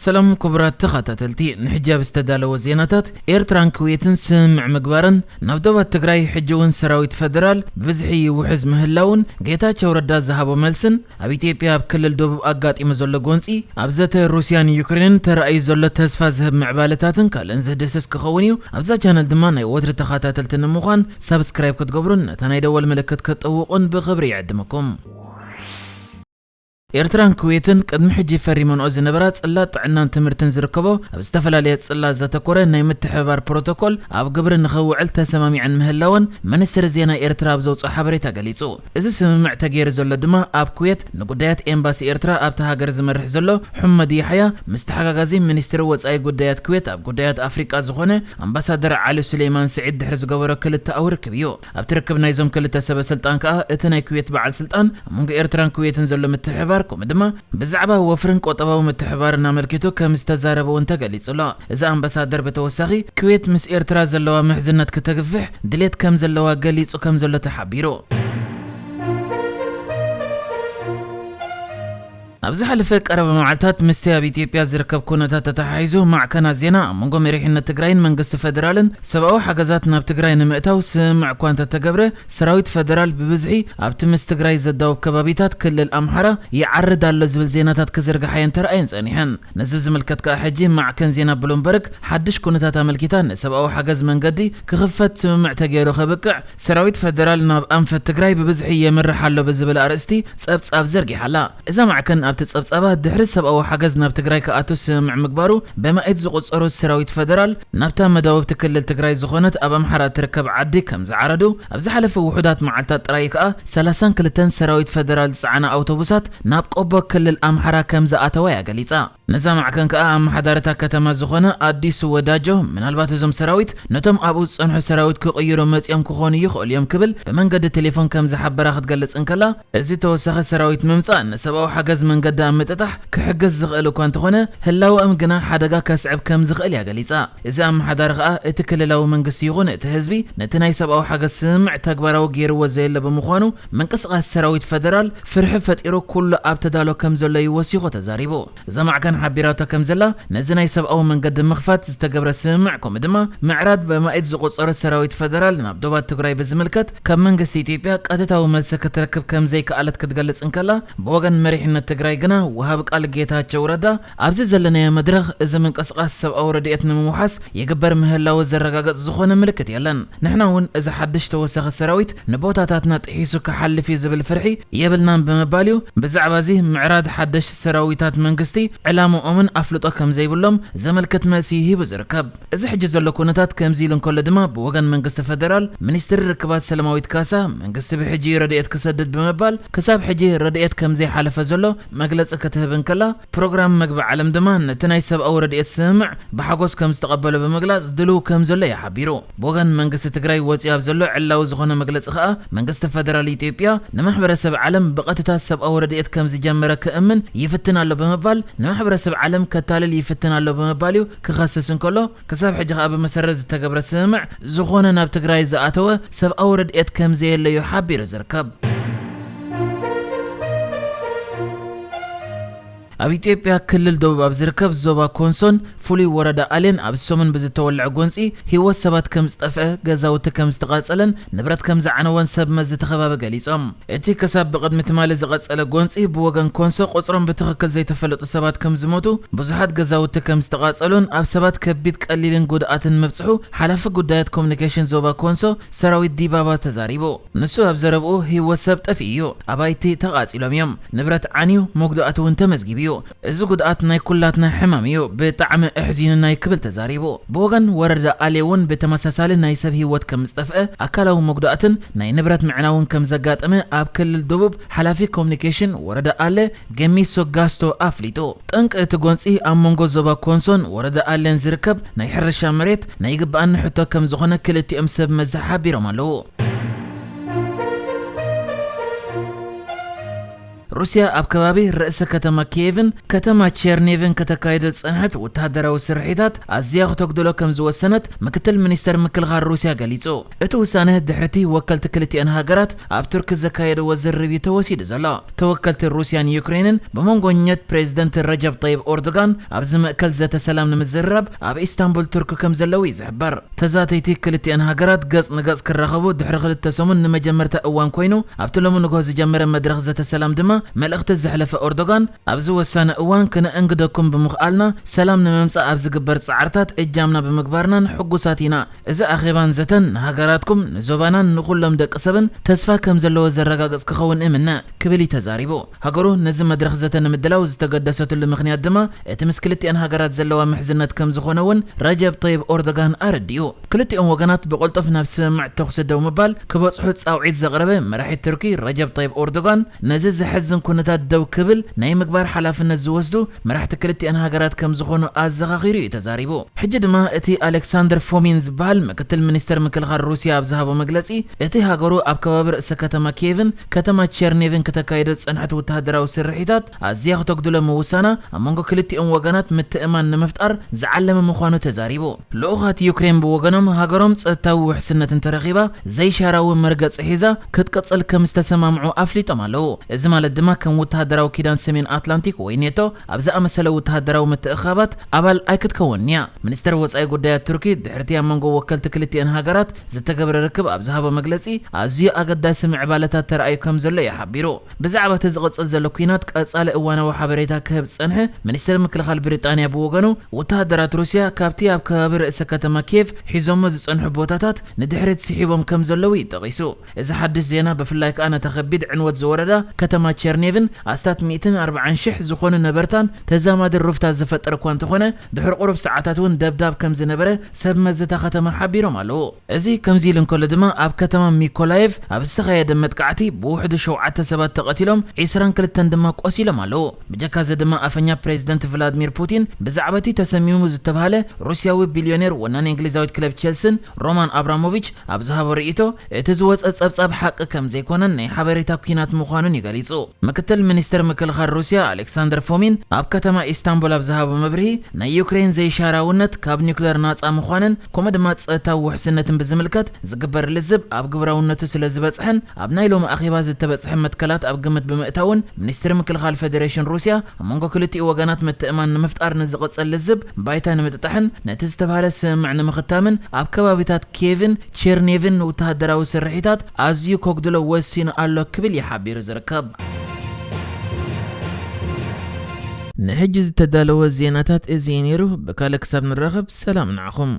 ሰላም ክቡራት ተኸታተልቲ፣ ንሕጂ ኣብ ዝተዳለወ ዜናታት፣ ኤርትራን ኩዌትን ስምምዕ ምግባረን፣ ናብ ዶባት ትግራይ ሕጂ እውን ሰራዊት ፈደራል ብብዝሒ ይውሕዝ ምህላውን፣ ጌታቸው ረዳ ዝሃቦ መልስን፣ ኣብ ኢትዮጵያ ኣብ ክልል ደቡብ ኣጋጢሙ ዘሎ ጎንጺ፣ ኣብ ዘተ ሩስያን ዩክሬንን ተራእዩ ዘሎ ተስፋ ዝህብ ምዕባለታትን ካልእን ዝድህስስ ክኸውን እዩ። ኣብዛ ቻነል ድማ ናይ ወትሪ ተኸታተልቲ ንምዃን ሳብስክራይብ ክትገብሩን ነታ ናይ ደወል ምልክት ክትጠውቑን ብኽብሪ ይዕድመኩም። ኤርትራን ኩዌትን ቅድሚ ሕጂ ፈሪመንኦ ዝነበራ ጽላት ጥዕናን ትምህርትን ዝርከቦ ኣብ ዝተፈላለየ ጽላት ዘተኮረ ናይ ምትሕብባር ፕሮቶኮል ኣብ ግብሪ ንኸውዕል ተሰማሚዐን ምህላወን ሚኒስትሪ ዜና ኤርትራ ኣብ ዘውፅኦ ሓበሬታ ገሊጹ። እዚ ስምምዕ ተገይሩ ዘሎ ድማ ኣብ ኩዌት ንጉዳያት ኤምባሲ ኤርትራ ኣብታ ሃገር ዝመርሕ ዘሎ ሑመድ ያሕያ ምስ ተሓጋጋዚ ሚኒስትሪ ወጻኢ ጉዳያት ኩዌት ኣብ ጉዳያት ኣፍሪቃ ዝኾነ ኣምባሳደር ዓሊ ሱሌይማን ስዒድ ድሕሪ ዝገበሮ ክልተኣዊ ርክብ እዩ። ኣብቲ ርክብ ናይዞም ክልተ ሰበ ስልጣን ከኣ እቲ ናይ ኩዌት በዓል ስልጣን ኣብ መንጎ ኤርትራን ኩዌትን ዘሎ ምትሕብባር ከምኡ ድማ ብዛዕባ ወፍርን ቁጠባዊ ምትሕብባርን ኣመልኪቱ ከም ዝተዛረበ እውን ተገሊጹ ኣሎ። እዚ ኣምባሳደር ብተወሳኺ ኩዌት ምስ ኤርትራ ዘለዋ ምሕዝነት ክተግፍሕ ድሌት ከም ዘለዋ ገሊጹ ከም ዘሎ ተሓቢሩ። ኣብ ዝሓለፈ ቀረባ መዓልታት ምስቲ ኣብ ኢትዮጵያ ዝርከብ ኩነታት ተተሓሒዙ ማዕከናት ዜና ኣብ መንጎ መሪሕነት ትግራይን መንግስቲ ፈደራልን ሰብኣዊ ሓገዛት ናብ ትግራይ ንምእታው ስምምዕ እኳ እንተተገብረ፣ ሰራዊት ፈደራል ብብዝሒ ኣብቲ ምስ ትግራይ ዘዳውብ ከባቢታት ክልል ኣምሓራ ይዓርድ ኣሎ ዝብል ዜናታት ክዝርግሓየን ተራእየን ጸኒሐን። ነዚ ዝምልከት ከኣ ሕጂ ማዕከን ዜና ብሉምበርግ ሓድሽ ኩነታት ኣመልኪታ ንሰብኣዊ ሓገዝ መንገዲ ክኽፈት ስምምዕ ተገይሩ ከብቅዕ ሰራዊት ፈደራል ናብ ኣንፈት ትግራይ ብብዝሒ የምርሕ ኣሎ ብዝብል ኣርእስቲ ጸብጻብ ዘርጊሓ ኣላ። እዛ ማዕከን ኣብቲ ጸብጻባ ድሕሪ ሰብኣዊ ሓገዝ ናብ ትግራይ ክኣቱ ስምምዕ ምግባሩ ብማእት ዝቑጸሩ ሰራዊት ፈደራል ናብታ መዳውብቲ ክልል ትግራይ ዝኾነት ኣብ ኣምሓራ እትርከብ ዓዲ ከም ዝዓረዱ፣ ኣብ ዝሓለፈ ውሑዳት መዓልታት ጥራይ ከኣ ሰላሳን ክልተን ሰራዊት ፈደራል ዝጸዓና ኣውቶቡሳት ናብ ቆቦ ክልል ኣምሓራ ከም ዝኣተዋ እያ ገሊጻ። ነዛ ማዕከን ከኣ ኣመሓዳሪ እታ ከተማ ዝኾነ ኣዲሱ ወዳጆ፣ ምናልባት እዞም ሰራዊት ነቶም ኣብኡ ዝጸንሑ ሰራዊት ክቕይሩ መጺኦም ክኾኑ ይኽእሉ እዮም ክብል ብመንገዲ ቴሌፎን ከም ዝሓበራ ክትገልጽ እንከላ፣ እዚ ተወሳኺ ሰራዊት ምምጻእ ንሰብኣዊ ሓገዝ መንገዲ ኣብ ምጥጣሕ ክሕግዝ ዝኽእል እኳ እንተኾነ፣ ህላወኦም ግና ሓደጋ ከስዕብ ከም ዝኽእል እያ ገሊጻ። እዚ ኣመሓዳሪ ከኣ እቲ ክልላዊ መንግስቲ ይኹን እቲ ህዝቢ ነቲ ናይ ሰብኣዊ ሓገዝ ስምምዕ ተግባራዊ ገይርዎ ዘየለ ብምዃኑ፣ ምንቅስቓስ ሰራዊት ፈደራል ፍርሒ ፈጢሩ ኩሉ ኣብ ተዳሎ ከም ዘሎ እዩ ወሲኹ ተዛሪቡ። እዛ ማዕከን ሓቢራቶ ከም ዘላ፣ ነዚ ናይ ሰብኣዊ መንገዲ ምኽፋት ዝተገብረ ስምምዕ፣ ከምኡ ድማ ምዕራድ በማኢት ዝቑጸሩ ሰራዊት ፈደራል ናብ ዶባት ትግራይ ብዝምልከት፣ ካብ መንግስቲ ኢትዮጵያ ቀጥታዊ መልሲ ክትረክብ ከም ዘይከኣለት ክትገልጽ እንከላ፣ ብወገን መሪሕነት ትግራይ ግና፣ ወሃቢ ቃል ጌታቸው ረዳ፣ ኣብዚ ዘለናዮ መድረኽ፣ እዚ ምንቅስቓስ ሰብኣዊ ረድኤት ንምውሓስ ይግበር ምህላዉ ዘረጋግጽ ዝኾነ ምልክት የለን። ንሕና እውን እዚ ሓድሽ ተወሳኺ ሰራዊት ንቦታታትና ጥሒሱ ክሓልፍ እዩ ዝብል ፍርሒ የብልናን ብምባል እዩ። ብዛዕባ እዚ ምዕራድ ሓደሽቲ ሰራዊታት መንግስቲ ዕላምኦምን ኣፍልጦ ከም ዘይብሎም ዘመልክት መልሲ ሂቡ ዝርከብ። እዚ ሕጂ ዘሎ ኩነታት ከምዚ ኢሉ እንከሎ ድማ ብወገን መንግስቲ ፈደራል ሚኒስትሪ ርክባት ሰለማዊት ካሳ መንግስቲ ብሕጂ እዩ ረድኤት ክሰድድ ብምባል ክሳብ ሕጂ ረድኤት ከም ዘይሓለፈ ዘሎ መግለጺ ክትህብ እንከላ ፕሮግራም መግቢ ዓለም ድማ ነቲ ናይ ሰብኣዊ ረድኤት ስምምዕ ብሓጎስ ከም ዝተቐበሎ ብምግላጽ ድልው ከም ዘሎ እዩ ሓቢሩ። ብወገን መንግስቲ ትግራይ ወጺኡ ኣብ ዘሎ ዕላዊ ዝኾነ መግለጺ ከኣ መንግስቲ ፈደራል ኢትዮጵያ ንማሕበረሰብ ዓለም ብቐጥታ ሰብኣዊ ረድኤት ከም ዝጀመረ ክእምን ይፍትን ኣሎ ብምባል ንማሕበረሰብ ዓለም ከታልል ይፍትን ኣሎ ብምባል እዩ ክኸስስ እንከሎ ክሳብ ሕጂ ከኣ ብመሰረት ዝተገብረ ስምምዕ ዝኾነ ናብ ትግራይ ዝኣተወ ሰብኣዊ ረድኤት ከም ዘየለ እዩ ሓቢሩ ዝርከብ። ኣብ ኢትዮጵያ ክልል ደቡብ ኣብ ዝርከብ ዞባ ኮንሶን ፍሉይ ወረዳ ኣሌን ኣብ ሰሙን ብዝተወልዐ ጎንፂ ህይወት ሰባት ከም ዝጠፍአ፣ ገዛውቲ ከም ዝተቓፀለን ንብረት ከም ዝዓነወን ሰብ መዚ እቲ ከባቢ ገሊፆም። እቲ ክሳብ ብቕድሚ ትማሊ ዝቐፀለ ጎንፂ ብወገን ኮንሶ ቁፅሮም ብትኽክል ዘይተፈለጡ ሰባት ከም ዝሞቱ፣ ብዙሓት ገዛውቲ ከም ዝተቓፀሉን ኣብ ሰባት ከቢድ ቀሊልን ጉድኣትን ምብፅሑ ሓላፊ ጉዳያት ኮሙኒኬሽን ዞባ ኮንሶ ሰራዊት ዲባባ ተዛሪቡ። ንሱ ኣብ ዘረብኡ ህይወት ሰብ ጠፊኡ እዩ፣ ኣባይቲ ተቓፂሎም እዮም፣ ንብረት ዓንዩ፣ መጉዳእቲ እውን ተመዝጊቡ እዩ። እዚ ጉድኣት ናይ ኩላትና ሕማም እዩ፣ ብጣዕሚ ኣሕዚኑና እዩ ክብል ተዛሪቡ። ብወገን ወረዳ ኣሌ እውን ብተመሳሳሊ ናይ ሰብ ህይወት ከም ዝጠፍአ፣ ኣካላዊ መጉዳእትን ናይ ንብረት ምዕናውን ከም ዘጋጠመ ኣብ ክልል ደቡብ ሓላፊ ኮሙኒኬሽን ወረዳ ኣሌ ገሚሶ ጋስቶ ኣፍሊጡ። ጠንቂ እቲ ጎንፂ ኣብ መንጎ ዞባ ኮንሶን ወረዳ ኣሌን ዝርከብ ናይ ሕርሻ መሬት ናይ ይግብኣኒ ሕቶ ከም ዝኾነ ክልቲኦም ሰብ መዚ ሓቢሮም ኣለዉ። ሩስያ ኣብ ከባቢ ርእሰ ከተማ ኪየቭን ከተማ ቸርኔቭን ከተካይዶ ዝጸንሐት ወተሃደራዊ ስርሒታት ኣዝያ ክተጉድሎ ከም ዝወሰነት ምክትል ሚኒስተር ምክልኻል ሩስያ ገሊጹ። እቲ ውሳነ ድሕርቲ ወከልቲ ክልቲኣን ሃገራት ኣብ ቱርኪ ዘካየድዎ ዝርርብ እዩ ተወሲዱ ዘሎ። ተወከልቲ ሩስያን ዩክሬንን ብመንጎኛት ፕሬዝደንት ረጀብ ጠይብ ኦርዶጋን ኣብ ዝምእከል ዘተ ሰላም ንምዝርራብ ኣብ ኢስታንቡል ቱርኪ ከም ዘለዉ እዩ ዝሕበር። ተዛተይቲ ክልቲኣን ሃገራት ገጽ ንገጽ ክራኸቡ ድሕሪ ክልተ ሰሙን ንመጀመርታ እዋን ኮይኑ፣ ኣብቲ ሎሚ ንግሆ ዝጀመረ መድረኽ ዘተ ሰላም ድማ መልእኽቲ ዘሕለፈ ኦርዶጋን፣ ኣብዚ ወሳኒ እዋን ክነእንግደኩም ብምኽኣልና ሰላም ንምምጻእ ኣብ ዝግበር ጻዕርታት እጃምና ብምግባርናን ሕጉሳት ኢና። እዚ ኣኼባን ዘተን ንሃገራትኩም፣ ንዞባናን ንኹሎም ደቂ ሰብን ተስፋ ከም ዘለዎ ዘረጋግጽ ክኸውን እምነ ክብል እዩ ተዛሪቡ። ሃገሩ ነዚ መድረኽ ዘተ ንምድላው ዝተገደሰትሉ ምኽንያት ድማ እቲ ምስ ክልቲኣን ሃገራት ዘለዋ ምሕዝነት ከም ዝኾነ እውን ረጀብ ጠይብ ኦርዶጋን ኣረዲኡ። ክልቲኦም ወገናት ብቕልጡፍ ናብ ስምምዕ ተኹሲ ደው ምባል ክበጽሑ ጻውዒት ዘቕረበ መራሒ ቱርኪ ረጀብ ጠይብ ኦርዶጋን፣ ነዚ ዘሐዝን ኩነታት ደው ክብል ናይ ምግባር ሓላፍነት ዝወስዱ መራሕቲ ክልቲኣን ሃገራት ከም ዝኾኑ ኣዘኻኺሩ እዩ ተዛሪቡ። ሕጂ ድማ እቲ ኣሌክሳንደር ፎሚን ዝበሃል ምክትል ሚኒስተር ምክልኻል ሩስያ ኣብ ዝሃቦ መግለጺ፣ እቲ ሃገሩ ኣብ ከባቢ ርእሰ ከተማ ኪየቭን ከተማ ቸርኔቭን ክተካይዶ ዝጸንሐት ወተሃደራዊ ስርሒታት ኣዝያ ክተጉድሎ ምውሳና ኣብ መንጎ ክልቲኦም ወገናት ምትእማን ንምፍጣር ዝዓለመ ምዃኑ ተዛሪቡ። ልኡኻት ዩክሬን ብወገኖም፣ ሃገሮም ጸጥታዊ ውሕስነት እንተረኺባ ዘይሻራዊ መርገጺ ሒዛ ክትቅጽል ከም ዝተሰማምዑ ኣፍሊጦም ኣለዉ። እዚ ማለት ድማ ከም ወተሃደራዊ ኪዳን ሰሜን ኣትላንቲክ ወይ ኔቶ ኣብ ዝኣመሰለ ወተሃደራዊ ምትእኽኻባት ኣባል ኣይክትከውንን እያ። ሚኒስተር ወጻኢ ጉዳያት ቱርኪ ድሕርቲ ኣብ መንጎ ወከልቲ ክልቲኣን ሃገራት ዝተገበረ ርክብ ኣብ ዝሃቦ መግለጺ፣ ኣዝዩ ኣገዳሲ ምዕባለታት ተራእዩ ከም ዘሎ እዩ ሓቢሩ። ብዛዕባ እቲ ዝቕጽል ዘሎ ኲናት ቀጻሊ እዋናዊ ሓበሬታ ክህብ ዝጸንሐ ሚኒስተር ምክልኻል ብሪጣንያ ብወገኑ፣ ወተሃደራት ሩስያ ካብቲ ኣብ ከባቢ ርእሰ ከተማ ኪየቭ ሒዞሞ ዝጸንሑ ቦታታት ንድሕሪት ስሒቦም ከም ዘለዉ እዩ ጠቒሱ። እዚ ሓድሽ ዜና ብፍላይ ከኣ ነታ ከቢድ ዕንወት ዝወረዳ ከተማ ቸርኔቭን ኣስታት ሚእትን ኣርባዓን ሽሕ ዝኾኑ ነበርታን ተዛማዲ ሩፍታ ዝፈጠረ እኳ እንተኾነ፣ ድሕሪ ቁሩብ ሰዓታት እውን ደብዳብ ከም ዝነበረ ሰብ መዚ እታ ከተማ ሓቢሮም ኣለዉ። እዚ ከምዚ ኢሉ እንከሎ ድማ፣ ኣብ ከተማ ሚኮላየቭ ኣብ ዝተኻየደ መጥቃዕቲ ብውሕዱ ሸውዓተ ሰባት ተቐቲሎም፣ ዒስራን ክልተን ድማ ቆሲሎም ኣለዉ። ብጀካ እዚ ድማ ኣፈኛ ፕሬዝደንት ቭላድሚር ፑቲን ብዛዕባ እቲ ተሰሚሙ ዝተባህለ ሩስያዊ ቢልዮኔር ወናኒ እንግሊዛዊት ክለብ ቸልሲን ሮማን ኣብራሞቪች ኣብ ዝሃቦ ርእይቶ፣ እቲ ዝወጸ ጸብጻብ ሓቂ ከም ዘይኮነን ናይ ሓበሬታ ኲናት ምዃኑን እዩ ገሊጹ። ምክትል ሚኒስተር ምክልኻል ሩስያ ኣሌክሳንደር ፎሚን ኣብ ከተማ ኢስታንቡል ኣብ ዝሃቦ መብርሂ፣ ናይ ዩክሬን ዘይሻራውነት ካብ ኒውክለር ናጻ ምዃንን ከምኡ ድማ ጸጥታዊ ውሕስነትን ብዝምልከት ዝግበር ልዝብ ኣብ ግብራውነቱ ስለ ዝበጽሐን ኣብ ናይ ሎሚ ኣኼባ ዝተበጽሐ መትከላት ኣብ ግምት ብምእታውን፣ ሚኒስትሪ ምክልኻል ፌዴሬሽን ሩስያ ኣብ መንጎ ክልቲኡ ወገናት ምትእማን ንምፍጣር ንዝቕጽል ልዝብ ባይታ ንምጥጣሕን ነቲ ዝተባህለ ስምምዕ ንምኽታምን ኣብ ከባቢታት ኪየቭን ቸርኔቭን ወተሃደራዊ ስርሒታት ኣዝዩ ከጉድሎ ወሲኑ ኣሎ ክብል እዩ ሓቢሩ ዝርከብ። ንሕጂ ዝተዳለወ ዜናታት እዚ እዩ ነይሩ። ብካልእ ክሳብ ንራኸብ ሰላም ንዓኹም።